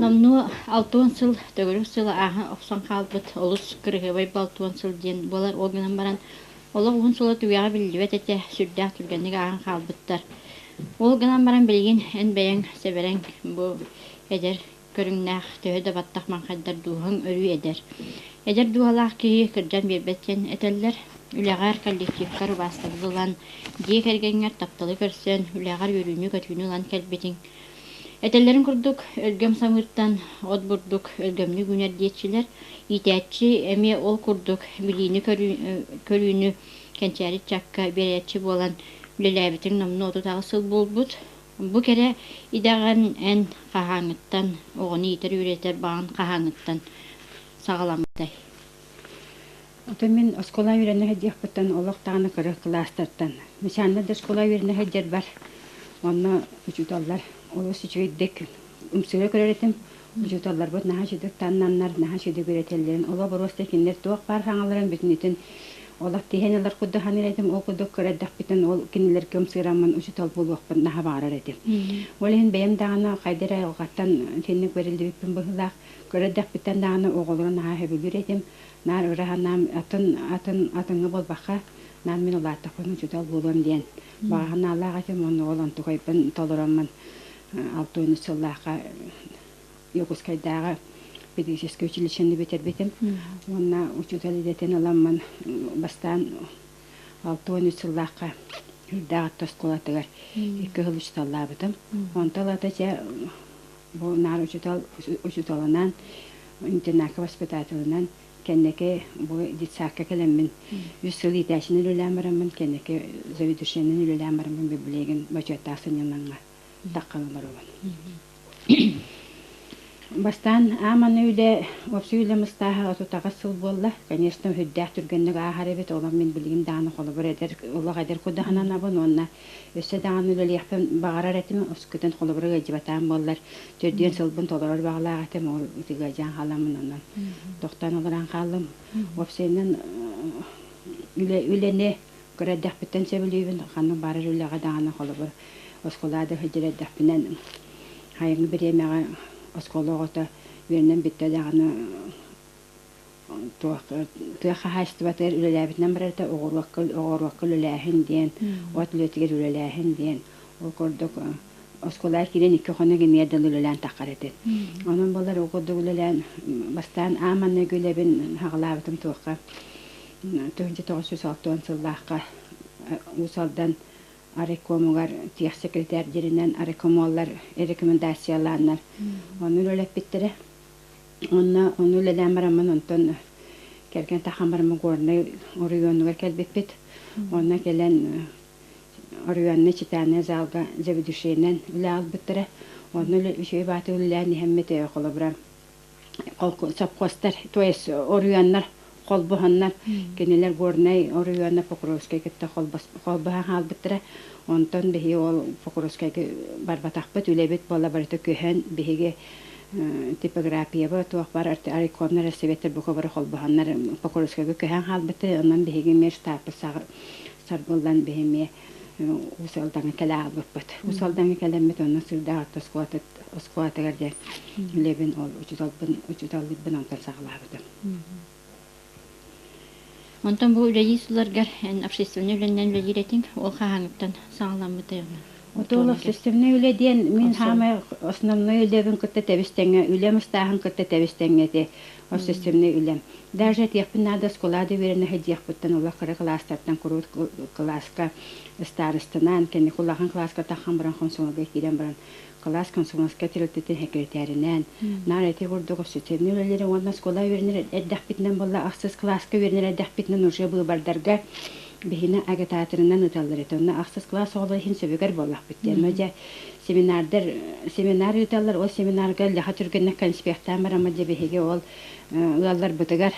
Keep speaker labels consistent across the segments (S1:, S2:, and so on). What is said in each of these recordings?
S1: Номнуо 60 сыл төгүрүк сыл ааһа охсон хаалбыт олус кырыһыабай балтуон сыл диэн буолар. Ол гынан баран олох уһун суола түгэҕэ биллибэт этэ, сүрдээх түргэнник ааһан хаалбыттар. Ол гынан баран билигин эн бэйэҥ сэбэрэҥ бу эдэр көрүҥнээх, төһө да баттах маҥхайдар дууһаҥ өрүү эдэр. Эдэр дууһалаах киһи кырдьан биэрбэт диэн этэллэр. Үлэҕэр, коллективкар убаастабыл ылан, дьиэ кэргэҥҥэр тапталы көрсөн, үлэҕэр үөрүүнү-көтүүнү ылан кэлбитиҥ. Этэллэрин курдук, өлгөм самыыртан от бурдук өлгөмнүк үүнэр диэччилэр. Иитээччи эмиэ ол курдук билиини көрүүнү кэнчээри ыччакка биэрээччи буолан үлэлээбитиҥ номнуо 38 сыл буолбут. Бу кэрэ идэҕин эн хаһааҥҥыттан, оҕону иитэр-үөрэтэр баҕаҥ хаһааҥҥыттан саҕаламмытай?
S2: Ото мин оскуола үөрэнэ сылдьыахпыттан олох даҕаны кыра кылаастартан начальнай да оскуола үөрэнэ сылдьарбар онно учууталлар олус үчүгэйдик умсугуйа көрөр этим. Учууталларбыт наһаа үчүгэйдик таҥнаннар, наһаа үчүгэйдик үөрэтэллэрин, олох боруоста кинилэр туох баар саҥаларын бүтүннүүтүн олох тиһэн ылар курдук саныыр этим. Ол курдук кыра эрдэхпиттэн ол кинилэргэ ымсыыраммын учуутал буолуохпун наһаа баҕарар этим. Ол иһин бэйэм даҕаны хайда эрэ айылҕаттан итинник бэриллибиппин быһыылаах. Кыра эрдэхпиттэн даҕаны оҕолору наһаа сөбүлүүр этим. Наар ыра санаам атын атын атыҥҥа буолбакка, наар мин улааттахпына учуутал буолуом диэн баҕа санаалаах этим уонна ол онтукайбын толороммун 63 сыллаахха Якутскайдааҕы педагогическай училищены бүтэрбитим уонна учуутал идэтин ыламмын бастаан 63 сыллаахха Үрдээх орто оскуолатыгар икки сыл учууталлаабытым. Онтон ылата дьэ бу наар учуутал учууталынан интернакка воспитателынан кэнники бу детсадка кэлэммин үс сыл иитээччинэн үлэлээн бараммын кэнники заведующайынан үлэлээн бараммын билигин бочуоттаах сынньалаҥҥа таххан олоробун. Бастаан ааманы үлэ, уопсай үлэ мыстааһа 38 сыл буолла. Конечно, сүрдээх түргэнник ааһар эбит. Олох мин билигин даҕаны холобур эдэр, олох эдэр кудаһананабын уонна өссө даҕаны үлэлиэхпин баҕарар этим. Өскөтүн холобура ыалдьыбатаан буоллар, төрдүөн сылбын толорор баҕалаах этим. Ол ыалдьан халаммын онон тохтоон олорон хааллым. Уопсайынан үлэ, үлэни Кыра эрдэхпиттэн сөбүлүүбүн, ханнык баарар үлэҕэ даҕаны холобур, оскуолаҕа да сылдьар эрдэхпинэн сайыҥҥы бириэмэҕэ оскуола оҕото үөрэнэн бүттэ даҕаны туох тыа хаһаайыстыбатыгар үлэлээбитинэн барарта оҕуруокка оҕуруокка үлэлээһин диэн, от үлэтигэр үлэлээһин диэн ол курдук оскуолаҕа киирэн икки хонук иннигэр дылы үлэлээн таххар этим. Онон буолар ол курдук үлэлээн бастаан аан маҥнайгы үлэбин саҕалаабытым туохха 1960 сыллаахха Уус Алдан райкомугар техсекретарь райкомоллар рекомендациялааннар ону үлэлэппиттэрэ. Онно ону үлэлээн бараммын онтон кэргэн таххан бараммын Горнай оройуонугар кэлбиппит. Онно кэлэн оройуоннай читальнай залга заведующайынан үлэ аҕалбыттара. Онно үчүгэй бааты үлэлээн иһэммит холобура сопхуостар, то есть оройуоннар холбоһоннор, кинилэр Горнай оройуона Покровскай кытта холбоһон хаалбыттара. Онтон биһиги ол Покровскайга барбатахпыт, үлэбит буола барыта көһөн, биһиги типографияба туох бар райкомнар, советтар бука бары холбоһоннор Покровскайга көһөн хаалбыттара. Онон биһиги эмиэ штабпыт сарбыллан биһи эмиэ Уус Алдаҥҥа кэлэ хаалбыппыт. Уус Алдаҥҥа кэлэммит онно Сыырдаах орто оскуолатыгар дьэ үлэбин ол учууталбын учууталлыырбын онтон саҕалаабытым.
S1: Онтон бу үлэлии сылларгар эн общественнай үлэннэн үлэлиир этиҥ, ол хаһааҥҥыттан саҕаламмытай онно?
S2: Вот ол общественнай үлэ диэн мин саамай основной үлэбин кытта тэбис-тэҥҥэ, үлэм ыстааһын кытта тэбис-тэҥҥэ ити общественнай үлэм. Даже этиэхпин наада оскуолаҕа да үөрэнэ сылдьыахпыттан улах кыра кылаастартан куруут кылааска ыстаарыстанаан, кэнники улахан кылааска таххан баран хомсомолго киирэн баран кылаас комсомольскай тэрилтэтин сэкирэтээринээн наар ити курдук общественнай үлэлэри уонна оскуола үөрэнэр эрдэхпитинэн буолла ахсыс кылааска үөрэнэр эрдэхпитинэн уже быыбардарга биһини агитаторынан ыыталлар этэ. Онно ахсыс кылаас оҕолор иһин сөбүгэр буоллахпыт диэн. Онно дьэ семинардар семинар ыыталлар. Ол семинарга лэхэ түргэнник конспектаан бараммыт дьэ биһиги ол ыалларбытыгар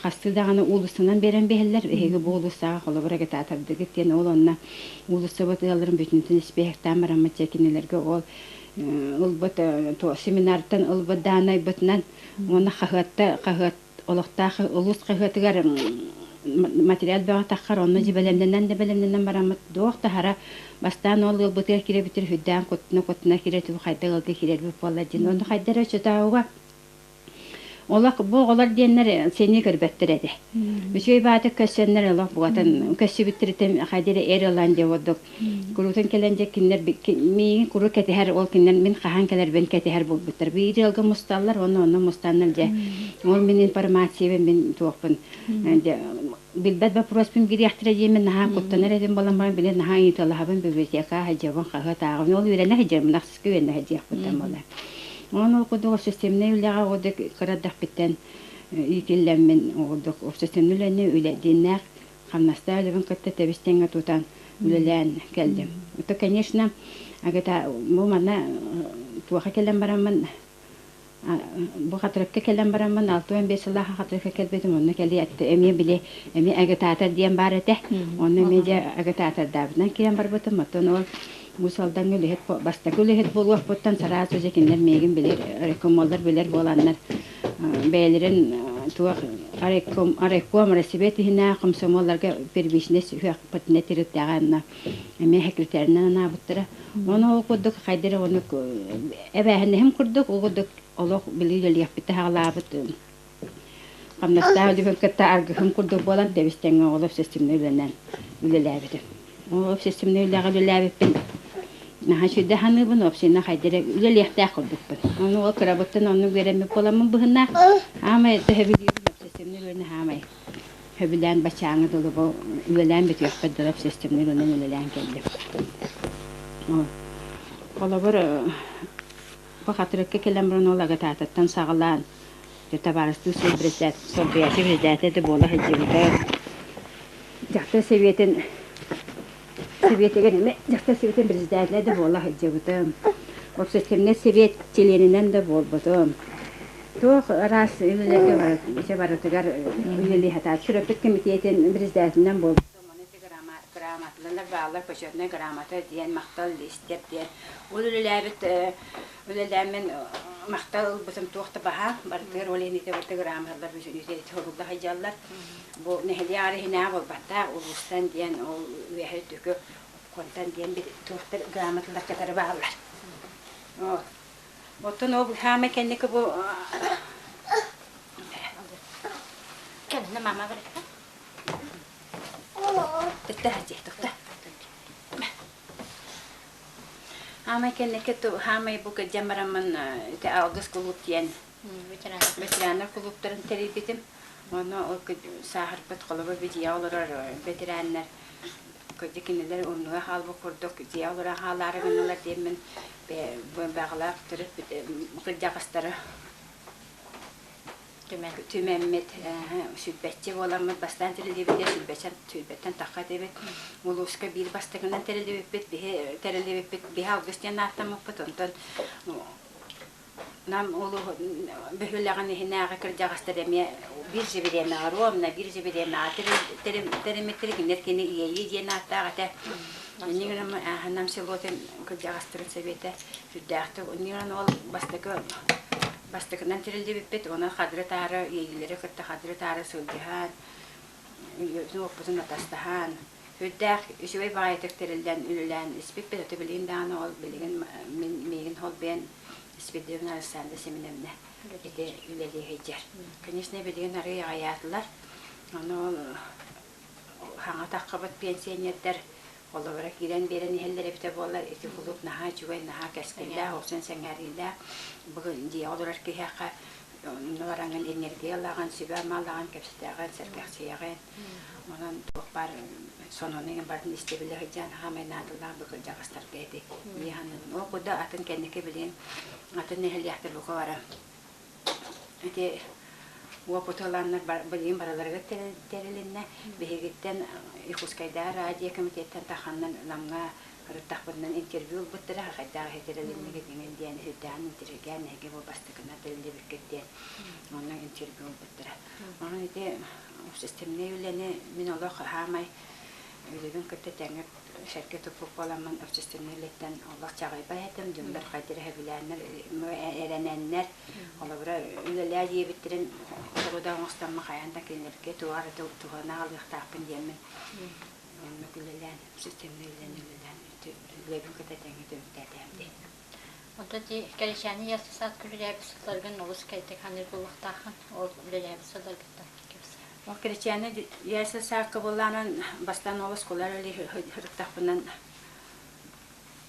S2: хастыы даҕаны уулуссанан биэрэн биһэллэр. Биһиги бу уулуссаҕа холобур агитатордыгыт диэн ол онно уулуссабыт ыалларын бүтүнүтүн испиэһэктээн бараммыт дьэ кинилэргэ ол ылбыт семинартан ылбыт даанайбытынан уонна хаһыатта хаһыат олохтоох улуус хаһыатыгар Материал бөҕө таххар, онно дьи бэлэмнэнэн да бэлэмнэнэн бараммыт туох да хара бастаан ол ыалбытыгар киирэбитир сүрдээн куттана-куттана киирэ хайдах ыалга киирэрбит буолла диэн. Онно хайда эрэ оччотооҕуга Олох бу оҕолор диэннэр сэниэ көрбөттөр этэ. Үчүгэй баатык көрсөннөр олох бугатын көрсүбүттэриттэн хайда эрэ эр ылан дьэ ордук куруутун кэлэн дьэ кинилэр миигин куруук кэтэһэр ол кинилэр мин хаһан кэлэрбин кэтэһэр буолбуттар. Биир ыалга мусталлар уонна онно мустаннар дьэ ол мин информациябын мин туохпун дьэ билбэт боппуруоспун бириэхтэрэ диэммин наһаа куттанар этим буолан баран били наһаа ыйыталаһабын библиотека сылдьабын хаһыат ааҕабын ол үөрэнэ сылдьабын ахсыска үөрэнэ сылдьыахпыттан буолар. Онон ол курдук общественнай үлэҕэ курдук кыра эрдэхпиттэн иитиллэммин курдук общественнай үлэни үлэлииннээх хамнастаах үлэбин кытта тэбис-тэҥҥэ тутан үлэлээн кэллим. Это, конечно, агата бу манна туоха кэлэн бараммын бу Хатырыкка кэлэн бараммын 65 сыллаах Хатырыкка кэлбитим онно кэлии эмиэ били эмиэ агитатор диэн баар этэ. Онно эмиэ дьэ агитатордаабытынан киирэн барбытым. Оттон ол Уус Алдаҥҥа үлэһит бастакы үлэһит буолуохпуттан сараас дьэ кинилэр миигин билэр райкомоллар билэр буоланнар бэйэлэрин туох райком райком Россия иһинээх комсомолларга первичнэй сүһүөхпүтүнэ тириттэҕэ онно эмиэ секретарынан анаабыттара. Ону ол курдук хайда эрэ оннук эбээһинэһим курдук ол курдук олох били үлэлиэхпит таһаҕалаабыт хамнастаах үлэбин кытта аргыһым курдук буолан тэбис-тэҥҥэ ол общественнай үлэнэн үлэлээбитим. Ол общественнай үлэҕэ үлэлээбиппин наһаа үчүгэй саныыбын, община хайда эрэ үлэлиэхтээх курдукпун. Ону ол кырабыттан оннук үөрэммит буоламмын быһыннаах хаамай төһөбүлүүбүн общественнай үлэни хаамай сөбүлээн баччааҥҥа дылы бу үлэлээн бүтүөхпэр дылы общественнай үлэнэн үлэлээн кэллим. Холобур, бу Хатырыкка кэлэн баран ол агатаатыттан саҕалаан табаарыстыы солбуйааччы председатель да буола сылдьыбыта. Дьахтар сэбиэтин сэбиэтигэр эмэ дьахтар сэбиэтин председателэ да буола сылдьыбытым. Общественнай сэбиэт чилиэнинэн да буолбутум. Туох араас үлэлэргэ ити барытыгар үлэлии сатаат. Төрөппүт кэмитиэтин председателинэн буолбутум. Ону ити грамоталар бааллар, почетнай грамота диэн, махтал листер диэн. Ол үлэлээбит үлэлээммин махтал ылбытым туох да баһаам. Барытыгар ол иһин ити барыта грамоталар бүтүннүү ити сылдьаллар. Бу нэһилиэк арыһынаа буолбаттаах улуустан диэн ол үөһэ үрдүкү контан диэн туохтар грамоталар кытары бааллар. Оттон ол хаамай кэнники бу
S1: Кэннэ мама барыта.
S2: Тыкта тыкта. Хаамай кэнники хаамай бу кырдьан бараммын ити Алгыс кулууп диэн ветераннар кулууптарын тэрийбитим. Онно ол сааһырбыт холобур дьиэ олорор бэтэрээннэр кырдьык кинилэр умнуга хаалбыт курдук дьиэ олорон хаалаары гыннылар диэммин баҕалаах төрөппүт кырдьаҕастары түмэммит сүүрбэччэ буоламмыт бастаан тэриллибитэ сүүрбэттэн тахха этибит улууска биир бастакынан тэриллибиппит биһи тэриллибиппит биһи алгыс диэн ааттаммыппыт онтон Нам улууһун бөһүөлэгин иһинээҕи кырдьаҕастар эмиэ биир же бириэмэҕэ ровно биир же бириэмэҕэ тэриммиттэрэ кинилэр кини Иэйии диэн ааттаах этэ. Инньэ гынан Нам селотын кырдьаҕастарын сэбиэтэ сүрдээхтик инньэ гынан ол бастакы бастакынан тэриллибиппит онон хадыры-таары иэйиилэри кытта хадыры-таары сылдьыһан уоппутун атастаһан Үрдээх үчүгэй баҕайытык тэриллэн үлэлээн испиппит, аты билигин даҕаны ол билигин мин миигин холбуйан Спиридоновна Александра Семеновна ити үлэлии сылдьар. Конечно, билигин арыый аҕыйаатылар. Ону ол хаҥа таххыбыт пенсионердар холобура киирэн биэрэн иһэллэр эбитэ буоллар, ити кулууп наһаа үчүгэй, наһаа кэскиллээх, охсон сэҥээриилээх. Бүгүн дьиэҕэ олорор киһиэхэ онно бараҥҥын энергия ылаҕын, сүбэ-ама ылаҕын, кэпсэтэҕин, сэргэхсийэҕин. Онон туох баар сонуну иҥин барытын истэбилэ сылдьан хаамай наадалаах бу кырдьаҕастарга эти дии саныыбын. Ол курдук атын кэнники билигин атын нэһилиэктэр бука бары ити уопуту ыланнар билигин барыларыгар тэрилиннэ. Биһигиттэн Якутскайдааҕы радио комитеттан таханнан Намҥа ырыттахпытынан интервью ылбыттара хайдах тэрилиннигит иҥин диэн сүрдээҕин интириэһиргээн эһиги бу бастакынан тэриллибиккит диэн онно интервью ылбыттара. Онон ити системнэй үлэни мин олох хаамай. Үлэбин кытта тэҥҥэ сэргэ туппут буоламмын общественнай үлэттэн олох чаҕыйбат этим. Дьоннор хайдах эрэ сөбүлээннэр, эрэнэннэр, холобура, үлэлээ диэбиттэрин сорудах оҥостоммун хайаан да кинилэргэ туох эрэ туһаны аҕалыахтаахпын диэммин оннук үлэлээн, общественнай үлэни үлэлээн үлэбин кытта тэҥҥэ түмүктээтэм дии.
S1: Онтон ити Кэрэчээни ясли саадка үлэлээбит сылларгын олус кэлтик саныыр буолуохтааххын. Ол үлэлээбит сылларгыттан кэпсээ.
S2: Ол Кэрэчээни ясли саадка буоллаанан бастаан ол оскуола үлэлии сырыттахпынан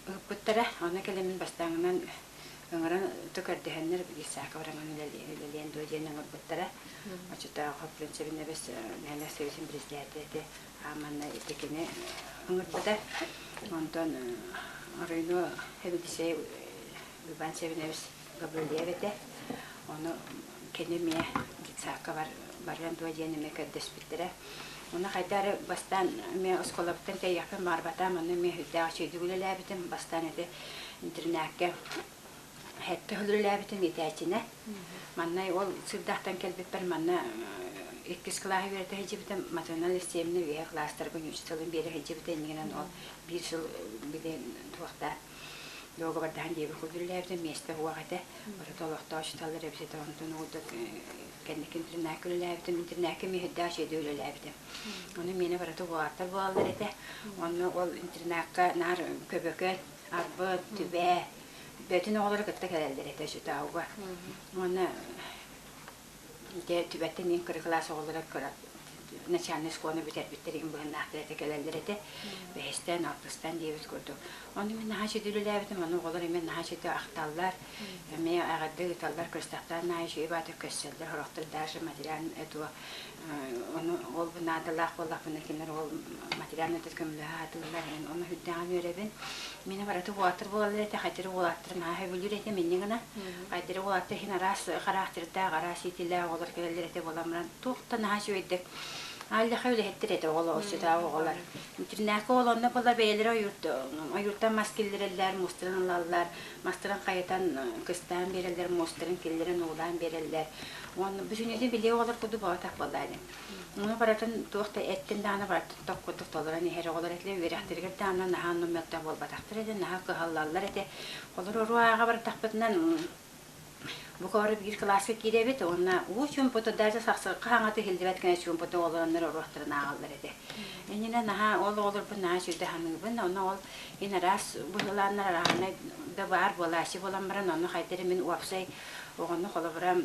S2: ыыппыттара. Онно кэлэммин бастааҥынан ыҥыран көрдөһөннөр Исааков Роман үлэлиэн дуо диэн ыҥырбыттара. Оччотооҕу принципинэбис Нэһилиэк Союзун председателэ манна ити кини ыҥырбыта. Онтон Оройуну Эбидисей Иван Севиневич Гаврильев этэ. Ону кини эмиэ детсадка бар, барыан дуо диэн эмиэ көрдөспүттэрэ. Ону хайда эрэ бастаан эмиэ оскуолабыттан тэйиэхпин баҕарбатаҕым, онно эмиэ сүрдээх үчүгэйдик үлэлээбитим. Бастаан ити интэринээккэ Хэттэ үлэлээбитим иитээччинэ. Манна ол сырдаахтан кэлбиппэр манна иккис кылааһы үөрэтэ сылдьыбытым. Матрена Алексеевна үөһэ кылаастарга нуучча тылын биэрэ сылдьыбыта. Иннигинэн ол биир сыл били туохта дуогабардаһан диэбит курдук үлэлээбитим. Миэстэ суох этэ. Барыта олохтоох учууталлар эбит этэ. Онтон уурдук кэнники интернакка үлэлээбитим. Интернакка эмиэ сүрдээх үчүгэйдик үлэлээбитим. Ону миэнэ барыта уолаттар буолаллар этэ. Онно ол интернакка наар Көбөкөн, Арбыт, Түбэ, Бөтүн оҕолору кытта кэлэллэр этэ Чутауга. Уонна ити Түбэттэн иин кыра кылаас оҕолоро кыра начальнай школаны бүтэрбиттэр игин быһыннаахтар этэ кэлэллэр этэ. Бэһистэн, алтыстан диэбит курдук. Ону мин наһаа үчүгэй үлэлээбитим, ону оҕолор эмиэ наһаа үчүгэй ахталлар, эмиэ эҕэрдэ ыыталлар, көрсөхтөөн наһаа үчүгэй баатыр көрсөллөр, сорохтор даже материал эту Ону ол наадалаах буоллахпына кинилэр ол материальнай көмөлөһө сатыыллар. Ону сүрдээҕин үөрэбин. Мин барыта уолаттар буолаллар этэ, хайдары уолаттар наһаа сөбүлүүр этим инньэ гына. Хайдары уолаттар иһин араас характердаах, араас иитиилээх оҕолор кэлэллэр этэ буолан баран туох да наһаа үчүгэйдик Аллаха үлэһиттэр этэ оҕолор, оччотооҕу оҕолор. Интернакка ол онно буола бэйэлэрэ ойууртан мас киллэрэллэр, муустарын ылаллар, мастарын хайытан кыстаан биэрэллэр, муустарын киллэрэн уулаан биэрэллэр. Уонна бүтүннүүтүн билиэ оҕолор курдук буолбатах буоллаа ини. Ону барытын туох да эттин даҕаны барытын тох курдук толорон иһэр оҕолор этилэр үөрэхтэригэр даҕаны наһаа оннук мөлтөх буолбатахтар этэ, наһаа кыһаллаллар этэ. Олор уруу ааҕа бардахпытынан бу бары биир кылааска киирэбит уонна уу чуумпуту даже сахсырҕа хаҥата иһиллибэт гына чуумпуту олороннор оруохтарын ааҕаллар этэ. Иннинэ наһаа ол оҕолорбун наһаа үчүгэй саныыбын. Онно ол ин араас быһылааннар арааһынай да баар буолааччы буолан баран онно хайдах эрэ мин уопсай Оҕону холобура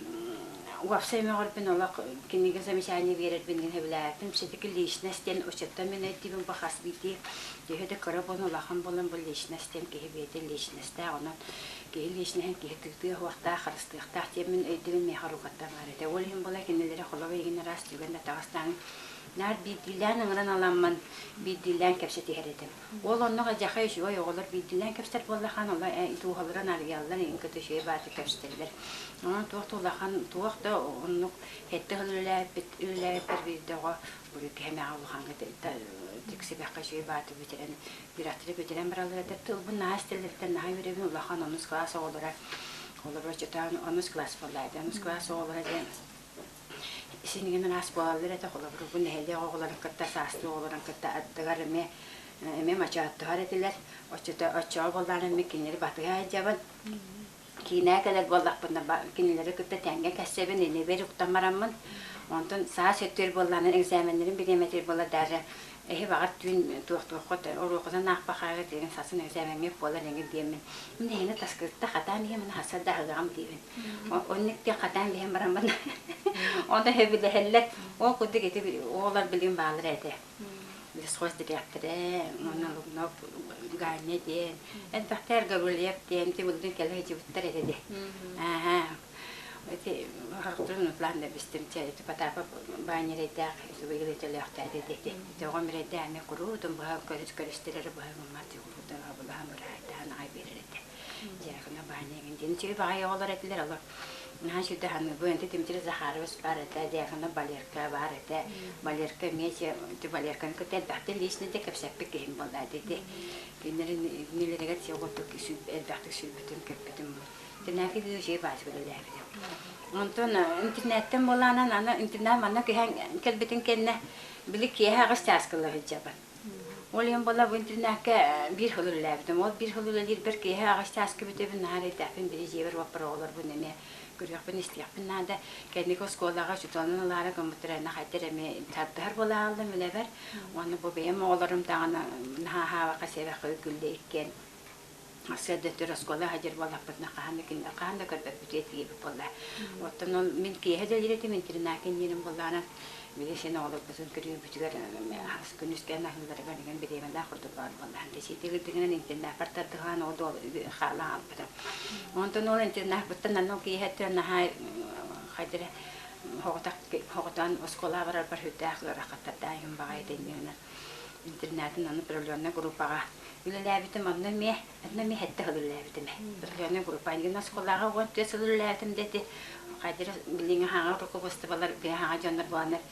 S2: уопсай мөҕөрбүн олох кинигэ замечание биэрэрбин гин сөбүлээбэппин. Все-таки личность диэн учуттан мин өйдүүбүн бу хас биирдии төһө да кыра буолан улахан буолан бу личность диэн киһи бэйэтин личностаах онон киһи личноһын киһи тыытыа суохтаах, харыстыахтаах диэн мин өйдүүбүн миэхэ рукаттан баар этэ. Ол иһин була кинилэри холобур игин араас түгэн да таҕыстаан наар биирдиилээн ыҥыран аламмын биирдиилээн кэпсэтиһэр этим. Ол оннук эдьэхэ үчүгэй оҕолор биирдиилээн кэпсэтэр буоллаххына, ола дууһаларын арыйаллар, иҥ кытта үчүгэй бааты кэпсэтэллэр. Онон туох да улахан, туох да оннук сэттэ сыл үлэлээбиппит, үлэлээбиппэр биирдэ оҕо буруй киһимэҕэ улахаҥҥа тиксибэххэ үчүгэй бааты бүтэрэн, үөрэхтэри бүтэрэн бараллар этэ. Тылбын наһаа истэллэриттэн наһаа үөрэбин, улахан онус кылаас оҕолоро, олору чытаан онус кылаас буолла этэ. Онус кылаас оҕолоро диэн Синигин араас буолаллар этэ, холобур, бу нэһилиэк оҕолорун кытта, саастыы оҕолорун кытта аттыгар эмиэ эмиэ мочооттоһор этилэр. Оччото оччоҕо буоллаҕына эмиэ кинилэри батыһа сылдьабын. Киинэҕэ кэлэр буоллахпына кинилэри кытта тэҥҥэ кэссэбин, инибэр уктан бараммын. Онтон саас өттүгэр буоллаҕына экзаменнэрим бириэмэтигэр буолла даже эһи баҕар түүн туох-туоххут уруокутун аахпахааҕы тиэрин сасын экзамеҥҥит буолар эҥин диэммин. Мин эһини таскырта хатаан иһэмин хасса да аһыаҕым диибин. Оннук диэн хатаан биһэн бараммын онно сөбүлэһэллэр. Ол курдук ити оҕолор билигин бааллар этэ. Лесхоз дириэктэрэ, уонна Лугнов Ганя диэн, элбэхтэр Гаврильев диэн ити былырыын кэлэ сылдьыбыттар этэ дии. Ааһа. Ити хорохторун утлаан да бистим. Чэ, ити Потапов Баня эрэйдээх ити быйыл өтөлөөхтөөтө диэти. Ити оҕом эрэйдээх эмиэ куруутун быһа көрүстэр эрэ быһа гыммат куруутун абылаһан быраайтаан аҕай биэрэр этэ. Дьиэҕинэ Ваня эҥин диэн үчүгэй баҕайы оҕолор этилэр олор. Наһаа үчүгэй ханыыбын. Ити Дмитрий Захарович баар этэ, дьиэҕинэ Валерка баар этэ. Валерка эмиэ ити Валерканы кытта элбэхтик лично да кэпсэппит киһим буолла ити. Кинилэр иннилэригэр сиэ курдук элбэхтик сүүрбүтүм, көппүтүм. Тэнээки үчүгэй баачык үлэлээбитим. Онтон интернеттэн буолаанан аны интернет манна киһэн кэлбитин кэннэ били киэһэ аҕыс чааскыла сылдьабын. Ол иһин буолла бу интернакка биир сыл үлэлээбитим. Ол биир сыл үлэлиирбэр киэһэ аҕыс чааска бүтэбин, наһаа эрэйдээхпин, били дьиэбэр уоппар оҕолорбун эмиэ көрүөхпүн, истиэхпин наада. Кэнники оскуолаҕа учууталынан ылаары гыммыттара, аны хайдах эмиэ тардыһар буола хааллым үлэбэр. Уонна бу бэйэм оҕолорум даҕаны наһаа аһаабакка, сиэбэккэ үкүллэ иккиэн сыарда өттүгэр оскуола сылдьар буоллахпытына хаһан да кинилэр хаһан да көрбөппүтүгэр тиийэбит буолла. Оттон ол мин киэһэ үлэлиир этим, интернакка иннинэн буоллаҕына били син оҕолорбутун көрүүбүтүгэр күнүскээн аһыылларыгар игин бириэмэлээх курдук баар буолла. Дэсиитигирдигинэн интернаппар тардыһан ол хаалан хаалбытым. Онтон ол интернаппыттан аны ол киэһэ өттүгэр наһаа хайдара хоҕутаан оскуолаҕа барарбар сүрдээх ыарахаттардаах баҕайы иннинэн интернатын аны определенная группаҕа үлэлээбитим онно эмиэ онно эмиэ сэттэ сыл үлэлээбитим определенная группа иннинэ оскуолаҕа 14 сыл үлэлээбитим да ити хайдах билиҥҥи хаҥа руководстволар хаҥа дьоннор буоланнар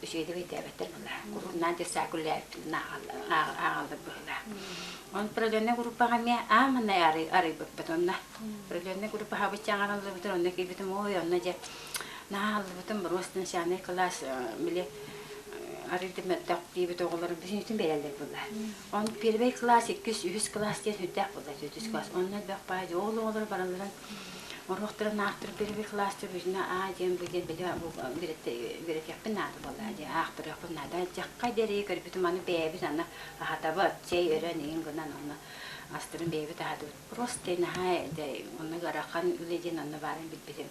S2: үчүгэйдик өйдөөбөттөр буолла куруунаан детсадка үлэлээбиппин ааҕаллар быһыылаах он определенная группаҕа эмиэ ааманай арыйбыппыт онно определенная группа хабычча аҥараллыбытын онно киирбитим ой онно дьэ наһаа аллыбытым просто начальный класс били арыйдым мөлтөх диэбит оҕолору бүтүнүтүн биэрэллэр буолла. Он первый класс, иккис, үһүс класс диэн сүрдээх буолла, төрдүс класс. Онно элбэх баай ол оҕолор баралларын оруохтарын аахтар первый класс бүтүнэ а диэн бу диэн били үөрэтиэхпин наада буолла диэн аахтарыахпын наада. Дьахха диэри көрбүтүм аны бэйэбит аны аһатабыт, чэй өрөн иҥин гынан онно астарын бэйэбит аһатыбыт. Просто наһаа онно ыарахан үлэ диэн онно баарын билбитим.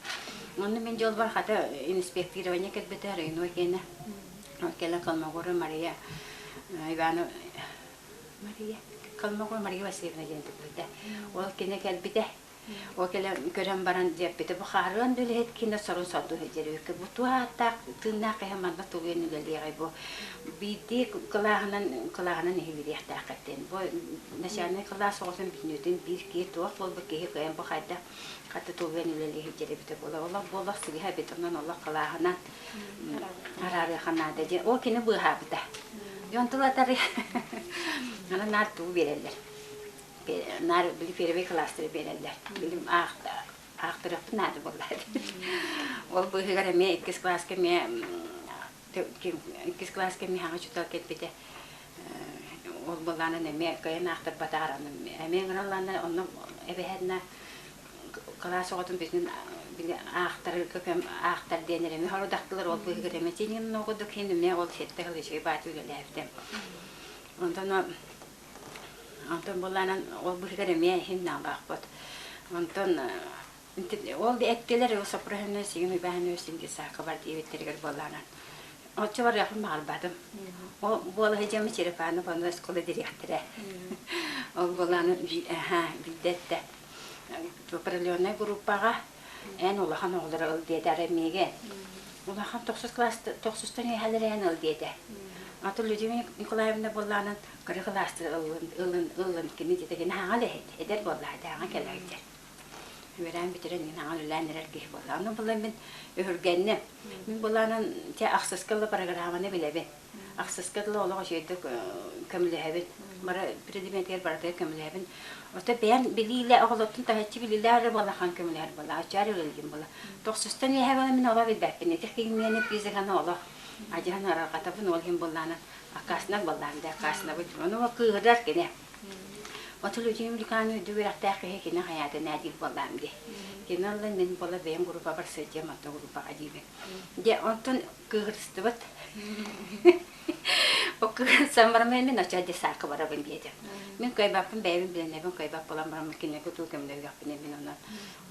S2: Онно мин дьолбор хата инспектирование кэлбитэ районо киэнэ. Ол кэлэн Холмогорова Мария Иванова Мария Холмогорова Мария Васильевна диэн туппута. Ол кини кэлбитэ. Ол кэлэн көрөн баран диэппитэ бу хаарыан да үлэһит кини сорун сордуу сылдьар үһү. Бу туох ааттаах тыыннаах киһи манна тулуйан үлэлиэҕэй бу биирдии кылааһынан кылааһынан иһиллиэхтээххит диэн. Бу начальнай кылаас оҕотун бүтүннүүтүн биир киһи туох буолбут киһи кыайан бу хайдах хата тулуйан үлэлии сылдьар эбитэ буолар. Олох буолах сыыһа эбит, онон олох кылааһынан араарыаха наада диэн. Ол кини быыһаабыта. Дьон тыл атары аны наар туу биэрэллэр. Наар били первый класстары биэрэллэр. Билим аахтарыахпын наада буолла. Ол быыһыгар эмиэ иккис класска эмиэ иккис кылааска эмиэ хаҥа учуутал кэлбитэ. Ол былаанын эмиэ кыайан аахтарбатаҕар эмиэ ыҥыраллааннар онно эбэһээтинэ кылаас оҕотун бүтүн били аахтарга көм аахтар диэн эмиэ хорудахтылар ол быыһыгар эмиэ тиинин курдук иһин эмиэ ол сэттэ сыл үчүгэй бааты үлэлээбитим. Онтон онтон былаанын ол быыһыгар эмиэ иһин наалаахпыт. Онтон Ол эттилэр, соппуруһунна сигин уйбаһын өссүн саакка бар диэбиттэригэр буоллаанан. Оччо барыахпын баҕарбатым. Ол буола сылдьаммын Черепанов онно оскуола дириэктэрэ. Ол буолааны биирдэ эттэ. Определеннай группаҕа эн улахан оҕолору ыл диэтэ арай миигин. Улахан тохсус класс тохсустан үөһэлэри эн ыл диэтэ. Аты Людмила Николаевна буоллаанан кыра кылаастары ыллын ылын ыллын кини диэтэ кини хаҥа үлэһит эдэр буоллаҕа хаҥа кэлэ сылдьар. Үөрээн бүтэрэн мин аҥал үлэлээн эрэр киһи буолла. Ону була мин өһүргэнним. Мин булаанан те ахсыска ыла программаны билэбин. Ахсыска дылы олох үчүгэйдик көмөлөһөбүн. Бары предметигэр барытыгар көмөлөһөбүн. Ото бэйэм билиилэ оҕолортон таһыччы билиилээх эрэ буоллахан көмөлөһөр буолла. Оччоор үлэлиим буолла. Тохсустан үөһэ буола мин олох билбэппин. Ити химияны, физиканы олох адьаһан арарҕатабын ол иһин буоллаана аккааснар буоллаам да аккааснабын. Ону кыыһырар кини. Отул үтүө Миликааны үрдүк үөрэхтээх киһи кини хайаата нээ диир буоллаам дии. Кини ылла мин буола бэйэм группабар сылдьыам онтон группаҕа диибин. Дьэ онтон кыыһырыстыбыт. Ол кыыһырсан бараммын мин оччо десаакка барабын диэтим. Мин кыайбаппын бэйэбин билэнэбин кыайбат буолан бараммын кинилэргэ туу көмөлөһүөхпүнэ мин онон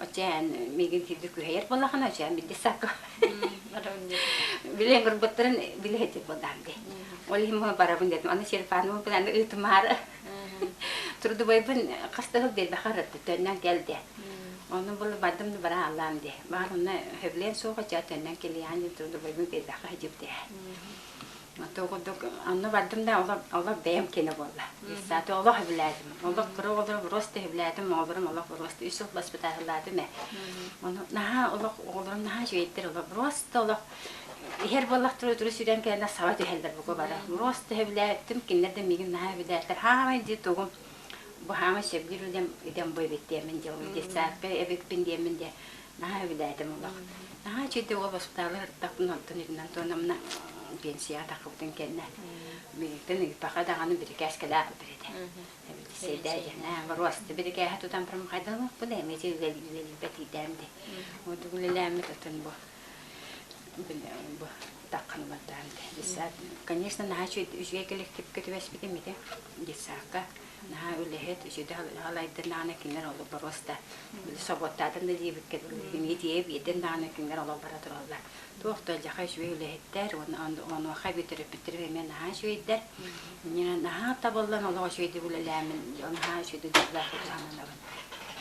S2: оччоон миигин сирдик күһэйэр буоллахына оччоон мин десаакка билэн көрбөттөрүн билэ сылдьар буоллаам дии. Ол иһин барабын дедим. Аны Черепановы билэн ыытымаары. Трудовойбун хас да сыл биэрбэхэ ырытты, төннөн кэл де. Ону булу бардым да бара аллаам де. Баар онно хөбүлээн суоҕа чаа төннөн кэлиэҕин диэн трудовойбун биэрбэхэ сылдьыбыт Ото курдук онно бардым да олох бэйэм киэнэ буолла. Сааты олох хөбүлээтим. Олох кыра оҕолору просто хөбүлээтим, оҕолорум олох просто үс сыл воспитателлаатым ээ. Ону наһаа олох оҕолорум наһаа үчүгэйдэр олох просто олох иһэр буоллахтара өтөрү сүүрэн кэлэннэр саба түһэллэр бука бары. Просто сөбүлээбиттим, кинилэр да миигин наһаа сөбүлээтилэр. Хаамай дии тугум бу хаамай сөбүлүүр үлэм идэм бу эбит диэммин дии, ол детсадка эбиппин диэммин дии наһаа сөбүлээтим олох. Наһаа үчүгэй ол воспиталлар ырыттахпын онтон иринэн туонамна пенсияҕа таххыбытын кэннэ. Миигиттэн ыйыппаха даҕаны бирикээс кэлэ аҕалбыт этэ. Сэйдээдьэнэ боруоста бирикээһэ тутан баран хайдах да эмиэ үлэлиирбэт иидэм дии. Ордук үлэлээммит атын бу бу таххан бардаан детсад конечно наһаа үчүгэй коллективка түбэспитим ити детсадка наһаа үлэһит үчүгэй халайдын даҕаны кинилэр олох боруоста собуоттаатын да диэбиккэ эмиэ тиийэ биэрдин даҕаны кинилэр олох бара тураллар туох да дьаха үчүгэй үлэһиттэр уонна онуоха эбии төрөппүттэрим эмиэ наһаа үчүгэйдэр наһаа табыллан олох үчүгэйдик үлэлээмин наһаа үчүгэйдик дьоллоохтук сананабын.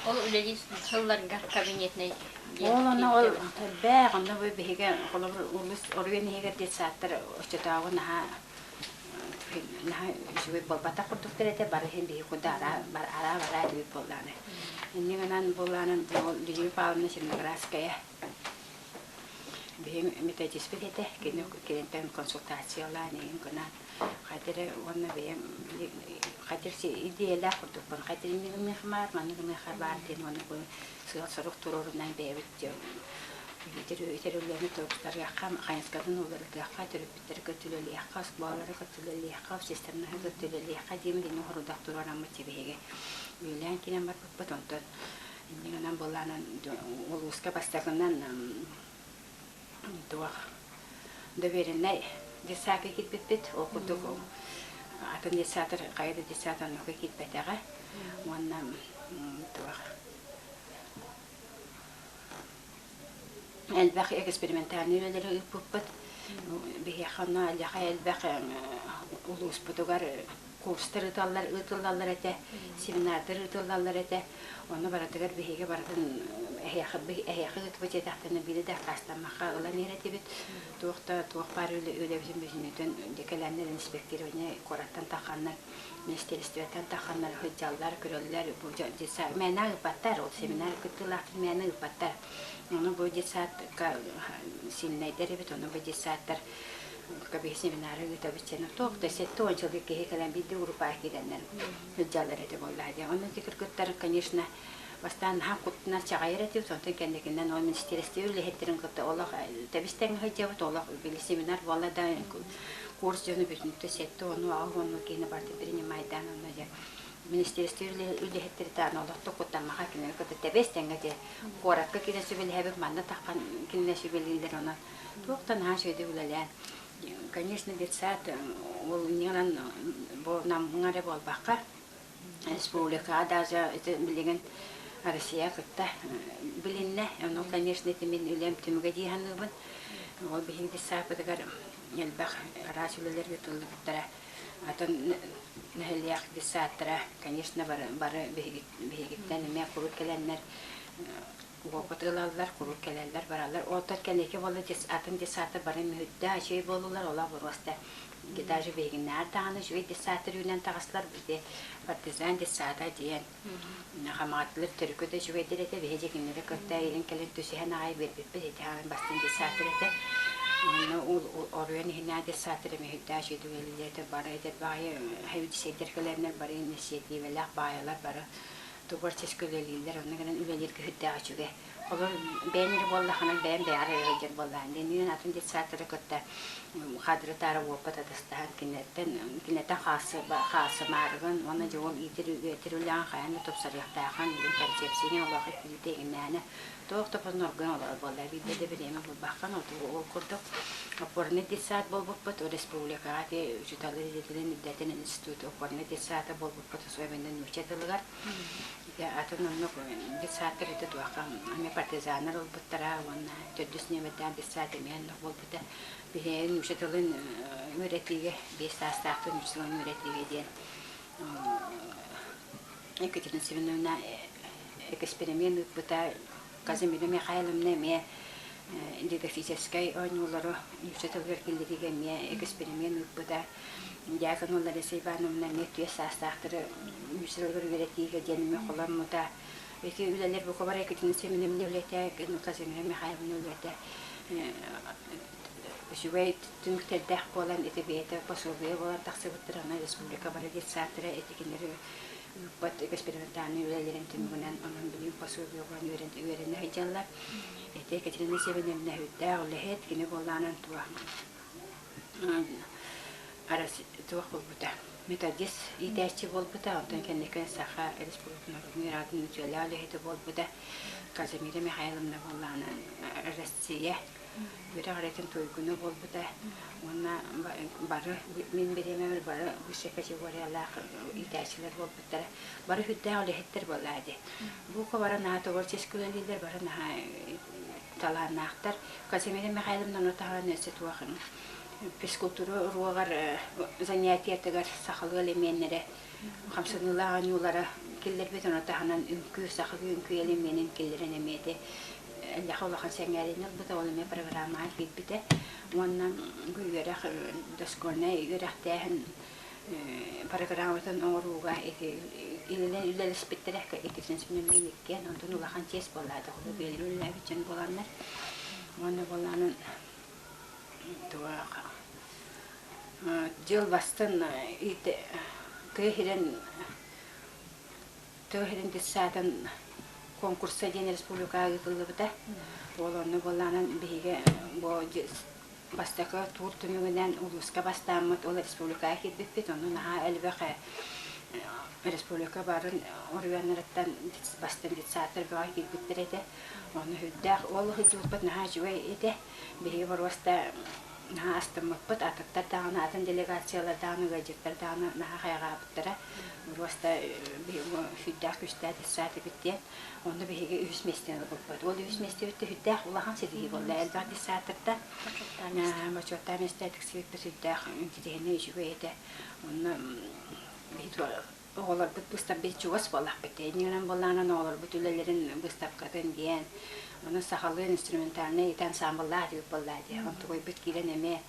S1: Ол үлэлии сылларга кабинетнай
S2: Ол онно ол элбэх, онно бу биһиги холобур улус оройуон иһигэр детсадтар оччотооҕу наһаа наһаа үчүгэй буолбатах курдуктар этэ, бары иһин биһиги курдук араа араа бараа этибит буоллаҕына. Инньэ гынан буоллаҕынан Людмила Павловна Черноградская биһиги методиспыт этэ, кини киниттэн консультациялаан иһин гынан хайда эрэ уонна бэйэм хайда идиэйэлээх курдукпун, хайда инник гыныахха баар, маннык гыныахха баар диэн уонна бу сыал-сорук туруорунан бэйэбит итэр үлэни тупсарыахха, хайысхатын уларытыахха, төрөппүттэри кытта үлэлиэххэ, оскуолалары кытта үлэлиэххэ, общественноһы кытта үлэлиэххэ диэн итини сорудах туруораммыт биһиги үлэлээн киирэн барбыппыт. Онтон инньэ гынан былаанан улууска бастакынан туох довереннай детсадка киирбиппит. Ол курдук атын детсадтар хайа да детсад оннука киирбэтэҕэ. Уонна туох элбэх экспериментальнай үлэлэри ыыппыппыт. Биһиэхэ онно элбэх элбэх улууспутугар курстар ыыталлар ыытыллаллар этэ, семинардар ыытыллаллар этэ. Ону барытыгар биһиги барытын эһиэхэ эһиэхэ ыытыбыт диэтэхтэринэ биири да аккаастаммакка ылан иһэр этибит. Туох да туох баар үлэбитин бүтүннүүтүн кэлэннэр инспектирование куораттан тахханнар министиэристибэттэн тахханнар сылдьаллар, көрөллөр. Бу детсад мээнэ ыыппаттар, ол семинар кыттыылаахтар мээнэ ыыппаттар. Ону бу детсадка сильнайдар эбит, ону бу детсадтар биһи семинары ыытабыт диэн туох да 70 сыл киһи кэлэн биирдэ группаҕа киирэннэр сылдьаллар этэ буоллаа диэн. Онно ити кыргыттар, конечно, бастаан наһаа куттанар чаҕайар этибит, онтон кэнникинэн ол министиэристибэ үлэһиттэрин кытта олох тэбис-тэҥҥэ сылдьабыт, олох били семинар буолла да курс дьону бүтүннүүтэ 70 80 киһини барытын принимайдаан онно дьэ министиэристибэ үлэһиттэрэ даҕаны олох да куттаммаха кинилэри кытта тэбис-тэҥҥэ дьэ куоракка киирэн сүбэлэһэбит манна таххан кинилэр сүбэлииллэр онон туох да наһаа үчүгэйдик үлэлээн конечно детсад ол иннинэн бу Намҥа эрэ буолбакка республикаҕа даже ити билигин Россия кытта билиннэ ону конечно ити мин үлэм түмүгэ дии саныыбын ол биһиги детсадпытыгар элбэх араас үлэлэр ыытыллыбыттара атын нэһилиэк детсадтара конечно бары бары биһигиттэн эмиэ куруук кэлэннэр уопут ылаллар, куруук кэлэллэр, бараллар. Оттон кэнники буолла атын детсадтар бары мүһүрдээх үчүгэй буоллулар, олох боруоста даже биһигиннээр даҕаны үчүгэй детсадтар үүнэн таҕыстылар. Ити партизан детсада диэн хамаҕатылар төрүкү да үчүгэйдэр этэ, биһи дьэ кинилэри кытта илин-кэлин түсүһэн аҕай биэрбиппит ити хаалан бастыҥ детсадтар этэ. Онно оруйан иһинээх детсадтар мүһүрдээх үчүгэйдик үлэлииллэр этэ, бары эдэр баҕайы хэвдисэйдэр кэлэннэр бары инициативэлээх баайалар бары творчески үлэлииллэр, онно гынан үлэлиир күһүрдээх үчүгэй. Олор бэйэм эрэ буоллаххына бэйэм бэйэҕэр эрэ сылдьар буоллаҕын. Диэн атын детсадтары кытта кадры таара уоппат атастаһан кинилэртэн кинилэртэн хаалсымаарыгын уонна дьэ ол иитэр үөрэтэр үлэҕин хайаан да тупсарыахтааххын билин концепцияны олох киирдэ туох да поноргун олорор буолла биирдэ да бириэмэ булбаккын ол курдук опорный детсад буолбуппут республикаҕа ити учууталы идэтинэн үрдэтин институт опорный детсада буолбуппут особенно нуучча тылыгар ити атын оннук детсадтар ити туохха эмиэ партизаннар ылбыттара уонна төрдүс нүөмэрдээх детсад эмиэ оннук буолбута биһиги нуучча тылын үөрэтиигэ 5 саастаахтан нуучча тылын үөрэтиигэ диэн Екатерина Семеновна эксперимент ыыппыта Казимира Михайловна эмиэ дидактическай оонньуулары нуучча тылыгар киллэриигэ эмиэ эксперимент ыыппыта. Дьяконова Лариса Ивановна эмиэ түөрт саастаахтары нуучча тылыгар үөрэтиигэ диэн эмиэ холоммута. Ити үлэлэр бука бары Екатерина Семеновна үлэтэ, Казимира Михайловна үлэтэ үчүгэй түмүктэрдээх буолан ити бэйэтэ пособие буолан тахсыбыттара онон республика бары детсадтара ити кинилэри ыыппат экспериментальнай үлэлэрин түмүгүнэн онон билигин пособие буолан үөрэнэ сылдьаллар. Ити Екатерина Семеновна сүрдээх үлэһит, кини буоллаҕынан туох Туох буолбута, методист иитээччи буолбута, онтон кэнники Саха Республикатын норуотун ыраатын үтүөлээх үлэһитэ буолбута. Казимира Михайловна буоллаҕына Россия үөрэх үлэтин туйгуна буолбута уонна бары мин бириэмэбэр бары высшай категориялаах иитээччилэр буолбуттара. Бары сүрдээх үлэһиттэр буоллаа дии. Бука бары наһаа творческий үлэлииллэр, бары наһаа талааннаахтар. Казимира Михайловна ону таһынан өссө туох физкультура уруогар занятиетыгар сахалыы элеменнэрэ, хамсаныылаах оонньуулара киллэрбит, ону таһынан үҥкүү, сахалыы үҥкүү элеменин киллэрэн эмиэ ити эллэхэ улахан сэҥээриини ылбыта, ол эмиэ программаҕа киирбитэ. Уонна бу үөрэх дошкольнай үөрэхтээһин программатын оҥорууга ити үлэлэспиттэрэ иккитин сүнньүнэн иккиэн, онтон улахан чиэс буолла, биэлэр үлэлээбит дьон буоланнар. Уонна буоллаанын Дьыл бастан тыа сирин тыа сирин детсадын конкурса диэн республикаҕа ыытыллыбыта. Ол онно буоллаҕынан биһиги бу бастакы тур түмүгүнэн улууска бастааммыт ол республикаҕа киирбиппит. Онно наһаа элбэх республика барын оройуоннарыттан бастан детсадтар бөҕө киирбиттэр этэ. Ону сүрдээх ол сылдьыбыппыт наһаа үчүгэй этэ. Биһиги боруоста наһаа астыммыппыт, атыттар даҕаны, атын делегациялар даҕаны, ыалдьыттар даҕаны наһаа хайҕаабыттара. Боруоста сүрдээх күүстээх детсад эбит диэн. Онно биһиги үһүс миэстэни ылбыппыт. Ол үһүс миэстэбит да сүрдээх улахан ситиһии буолла. Элбэх детсадтартан бочуоттаах миэстэ тиксибиппит сүрдээх интириэһинэй үчүгэй этэ. Онно оҕолорбут быыстапка чугас буоллахпыт. Иннинэн буоллаҕына оҕолорбут үлэлэрин быыстапкатын диэн, ону сахалыы инструментальнай ити ансаамбыллаах диэбит буоллаа дии. Онтугуйбут киирэн эмиэ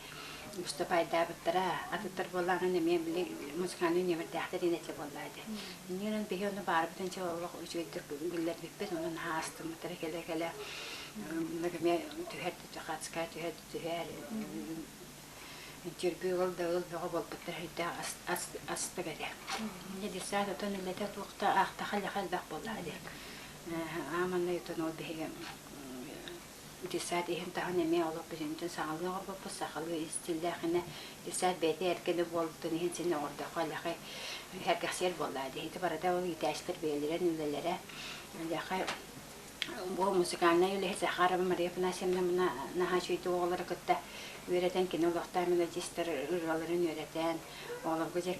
S2: выступайдаабыттара. Атыттар буоллаҕына эмиэ били музыкальнай нүөмэрдээхтэр диэн этэ буоллаа дии. Иннинэн биһи ону баарбытын чэ олох үчүгэйдик биллэрбиппит, ону наһаа астыммыттара кэлэ-кэлэ эмиэ түһэр хацкая түһэр түһэр Интервью ыл да ыл бөҕө буолбуттар өйдөөх астык этэ. Инньэ детсад отон үлэтэ туохта аахтаха элэхэ элбэх буоллаҕа дии. Ааманна отон ол биһиги детсад иһин таһын эмиэ олох бүтүнтүн саҥалыы оҥорбуппут, сахалыы истииллээхинэ детсад бэйэтэ эркини буолбутун иһин син оҥордоххо элэхэ сэргэхсийэр буоллаҕа дии. Ити барыта ол иитээччилэр бэйэлэрин үлэлэрэ элэхэ Бу музыкальнай үлэһит Захарова Мария Афанасьевна наһаа үчүгэйдик оҕолору кытта үөрэтэн, кини олохтоох мелодистар ырыаларын үөрэтэн, оҕолорго дьэ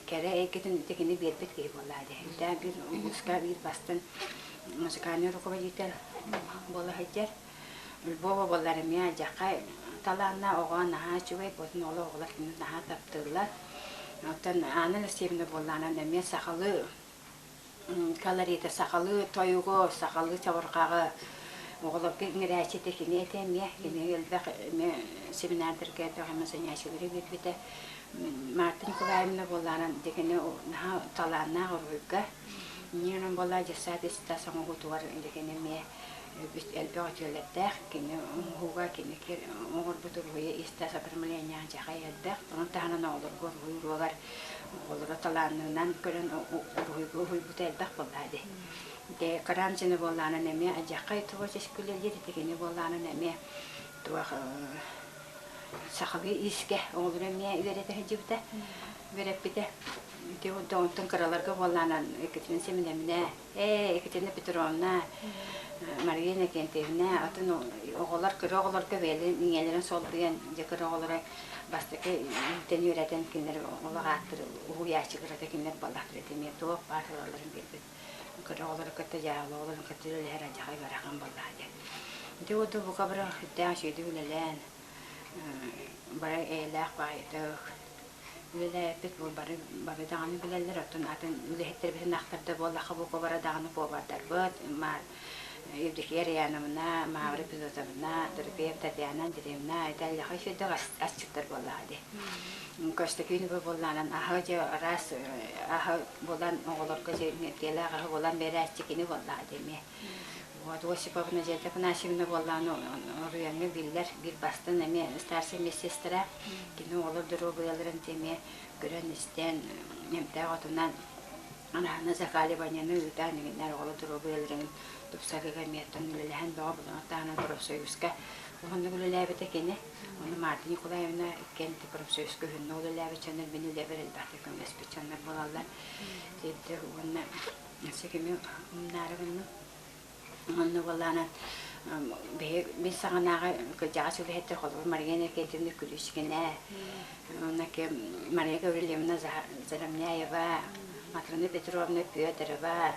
S2: кэрэ эйгэтин кини биэрбит киһи буолла дии. Үрдээх биир улууска биир бастыҥ музыкальный руководитель буола сылдьар. Львова буоллар эмиэ алдьархай талаанна оҕо наһаа үчүгэй, буотун оҕолор оҕолор кинини наһаа таптыыллар. Оттон Анна Алексеевна буоллаҕына эмиэ сахалыы колорита сахалыы тойугу, сахалыы чабырҕаҕы оҕолорго иҥэрээччи этэ кини этэ эмиэ. Кини элбэх эмиэ семинардарга элбэх эмэ занятиелары биэрбитэ. Марта Николаевна буоллаҕына дьэ кини наһаа талааннаах уруһуйга. Инньэ буолла дьыссаат ис-тас оҥоһуутугар дьэ кини эмиэ элбэх үтүөлэрдээх. Кини оҥоһууга кини оҥорбут уруһуйа ис-тас оформлениеҕа дьаһай элбэх. Ону таһынан оҕолорго уруһуй уруогар Оҕолоро талааннарынан көрөн уруһуйга уһуйбута элбэх буоллаа дии. Дэ Карамзина буоллаанан эмиэ адьаххай творческий үлэлиир итигини буоллаанан эмиэ туох сахалыы иискэ оҕолору эмиэ үөрэтэ сылдьыбыта, үөрэппитэ. Ити онтон кыраларга буоллаанан Екатерина Семеновна, ээ Екатерина Петровна, Мария Иннокентьевна атын оҕолор кыра оҕолорго бэйэлэрин ийэлэрин солбуйан дьэ кыра оҕолоро бастакы иитэн үөрэтэн кинилэр олох ааттыр уһуйааччылар этэ кинилэр буоллахтар этэ эмиэ туох баар сылаларын биэрбит кыра оҕолору кытта дьаабы оҕолорун кытта үлэлэһэр алдьархай ыарахан буоллаҕа диэн. Ити курдук бука бары сүрдээх үчүгэйдик үлэлээн бары эйэлээх баҕайытык үлэлээбиппит бу бары бары даҕаны билэллэр оттон атын үлэһиттэрбитин ахтар да буоллахха бука бары даҕаны повардарбыт Евдокия Раяновна, Мавра Пилотовна, Дорофеев Татьяна Андреевна это элэхэ үчүгэйдик асчыттар буоллаҕа дии. Көстөкүүн буоллаанан аһы дьэ араас аһы булан оҕолорго дьэ тиэлээх аһы булан биэрээччи кини буоллаҕа дии эмиэ. Вот Осипова Надежда Афанасьевна буоллаан оруйаҥҥа биллэр биир бастын эмиэ старшай медсестра. Кини оҕолор доруобуйаларын эмиэ көрөн-истэн эмтээх отунан анаһына закаливанияны ыытан игиннэр оҕолор доруобуйаларын тупсарыыга эмиэ оттон үлэлэһэн бөҕө булан таһынан профсоюзка. Уһуннук үлэлээбитэ кини. Ону Марта Николаевна иккиэн профсоюзка уһуннук үлэлээбит дьоннор мин үлэбэр элбэхтик көмөлөспүт дьоннор буолаллар. Тиэрдэ уонна өссө кими умнаары гынным. Онно буоллаана биһи мин саҕанааҕы кырдьаҕас үлэһиттэр холобур Мария Иннокентьевна Күлүскинэ, уонна Мария Гаврильевна Заровняева, Матрена Петровна Федорова,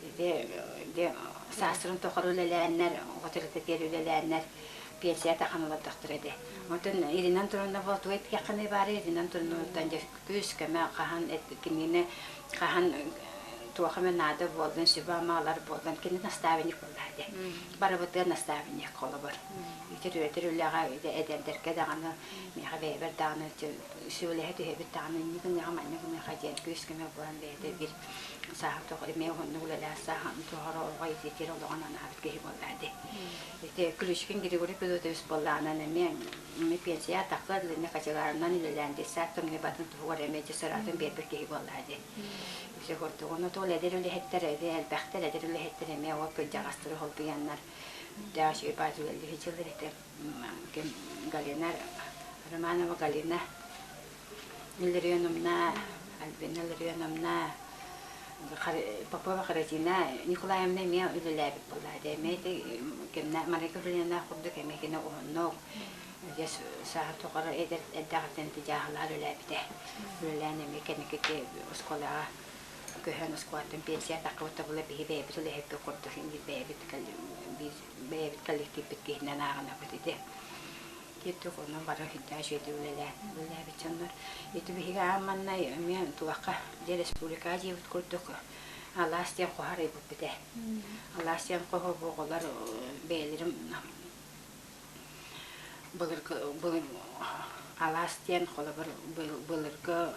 S2: ити саастарын тухары үлэлээннэр, оҕо төрөппүтүгэр үлэлээннэр пенсия тахан олордохтор этэ. Онтон Ирина Антоновна буолтуга эттэххинэ баара Ирина Антоновнаттан дьэ күүс-көмө хаһан кинини хаһан туох эмэ наада буоллун, сүбэ-ама ылар буоллун, кини наставник буоллаа дии. Барыбытыгар наставник холобур. Итир-үөтэр үлэҕэ эдэрдэргэ даҕаны, миэхэ бэйэбэр даҕаны сүбэлэһэ түһэбит даҕаны, инник гыныаха, маннык гыныаха диэн күүс-көмө буолан бэйэтэ биир сааһы тоҕо эмиэ уһуннук үлэлээх сааһын тоҕоро оҕо ититир олоҕун анаабыт киһи буоллаа дии. Ити Ключкин Григорий Федотович буоллаҕынан эмиэ эмиэ пенсия атахха длинный кочегарынан үлэлээн детсад тымныйбатын туһугар эмиэ дьыссаатын биэрбит киһи буоллаа дии. Ити курдук. Ону туол эдэр үлэһиттэр эмиэ элбэхтэр, эдэр үлэһиттэр эмиэ ол кырдьаҕастары холбуйаннар үрдээх үчүгэй баай үлэлии сылдьаллар этэ. Ким Галина Романова Галина Илларионовна, Альбина Илларионовна, Попова Харатина Николаевна эмиэ үлэлээбит буоллаа дии. Эмиэ ити кэмнэ Мария Гаврильевна курдук эмиэ кини уһуннук дьэ сааһын тухары эдэр эрдэҕиттэн ити дьааһылаан үлэлээбитэ. Үлэлээн эмиэ кэнники оскуолаҕа көһөн оскуолаттан пенсия таххыбыт була биһи бэйэбит үлэһиппит курдук бэйэбит бэйэбит коллективпит киһинэн ааҕынабыт ити. Киирдик онон бары сүрдээх үчүгэйдик үлэлээн үлэлээбит дьоннор. Ити биһиги аан маҥнай эмиэ туохха дьэ республикаҕа дьиэбит курдук алаас диэн хоһо арыйбыппыт ээ. Алаас диэн хоһо бу оҕолор бэйэлэрин былыргы былыр алаас диэн холобур былыргы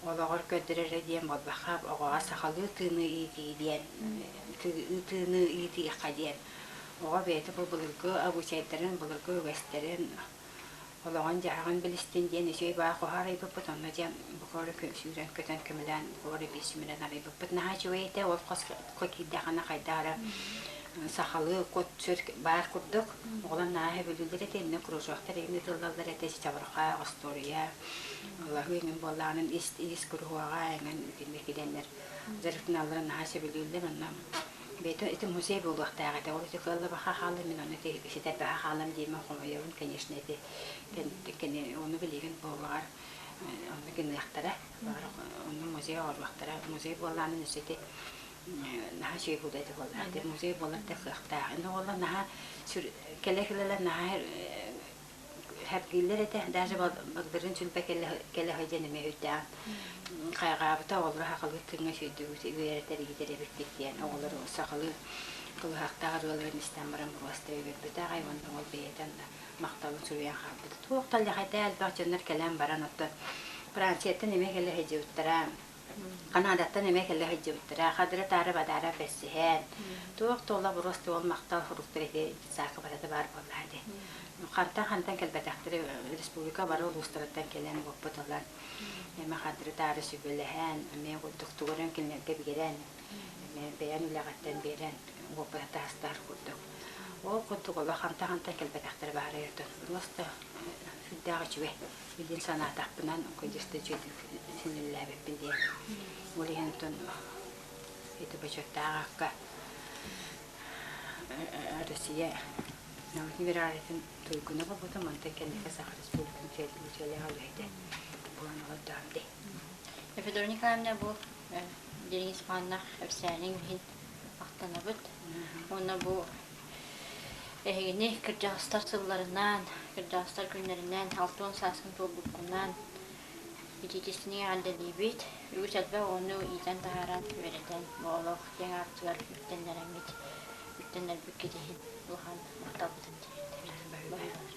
S2: олоҕор көрдөрөрө диэн буолбакка оҕоҕо сахалыы тыыны иитии диэн тыыны иитиэххэ диэн оҕо бэйэтэ бу былыргы обычайдарын былыргы үгэстэрин олоҕун-дьаһаҕын билистин диэн үчүгэй баҕа хоһо арыйбыппыт онно диэн бука эрэ сүүрэн көтөн көмөлөөн бука эрэ биир сүмэнэн арыйбыппыт наһаа үчүгэй этэ ол хоско киирдэххинэ хайдах эрэ сахалыы кут-сүр баар курдук оҕолор наһаа сөбүлүүллэр этэ иннэ кружоктар игин ыытыллаллар этэ чабырҕах остуоруйа Лаһыы эҥин буоллаҕынан ис ис куруһуога эҥин итинник килэннэр дьарыктаналларын наһаа сөбүлүүллэр онно бэйэтэ ити музей буолуохтаах этэ ол ити кыаллыбакка хаалла мин ону ити ситэрбэхэ хааллам диэмэн хомойобун конечно ити кини ону билигин буоллаҕар онно гыныахтара онно музей оҥоруохтара музей буоллаҕынан өссө ити наһаа үчүгэй буолуо этэ буоллаҕа ити музей буолар да кыахтаах ини оҕолор наһаа кэлэ-кэлэлэр наһаа Һэргииллэр этэ, даже Багдарыын Сүлбэ кэлэ сылдьан эмиэ өйдөөн хайҕаабыта, оҕолору сахалыы тыыҥҥа сүүрдүбүт, үөрэтэр иитэр эбиппит диэн оҕолору сахалыы кылыһахтаах ырыаларын истэн баран просто үөрбүтэ аҕай уонна ол бэйэтэ махталын суруйан хаалбыта. Туох да элбэх элбэх дьоннор кэлэн баран оттон Францияттан эмиэ кэлэ сылдьыбыттара. Канадаттан эмиэ кэлэ сылдьыбыттара, хадыры-таары бадаара бэрсиһэн, туох туола буруос туол махтал суруктар ити саакы барыта баар буоллаҕа дии. Хантан-хантан кэлбэтэхтэрэ республика бары улуустарыттан кэлэн уоппут ылан, эмэ хадыры-таары сүбэлэһэн, эмиэ курдук тугу эрэ кинилэргэ биэрэн, эмиэ бэйэн үлэҕиттэн биэрэн уоппута таастаах курдук. Ол курдук олох хантан-хантан кэлбэтэхтэрэ баара үһү. Просто сүрдээх үчүгэй. Билин санаатахпынан кыдьыста үчүгэйдик синиллээбиппин диэн. Ол иһин оттон ити бочуоттаах акка Россия научнай үөрэҕириитин туйгуна буолбутум, онтон кэнники Саха Республикатын үтүөлээх үлэһитэ буолан олордоҕум дии.
S1: Федора Николаевна бу дириҥ ис хоһоонноох кэпсээниҥ иһин махтанабыт. Уонна бу Эһигини кырдьаҕастар сылларынан, кырдьаҕастар күннэринэн, 60 сааскын туолбуккунан итиитистиҥ эҕэрдэлиибит. Үгүс элбэх оҕону иитэн таһааран, үөрэтэн, бу олох киэҥ аартыгар үктэннэрэммит, үктэннэрбиккит иһин улахан махталбытын тириэрдэбит.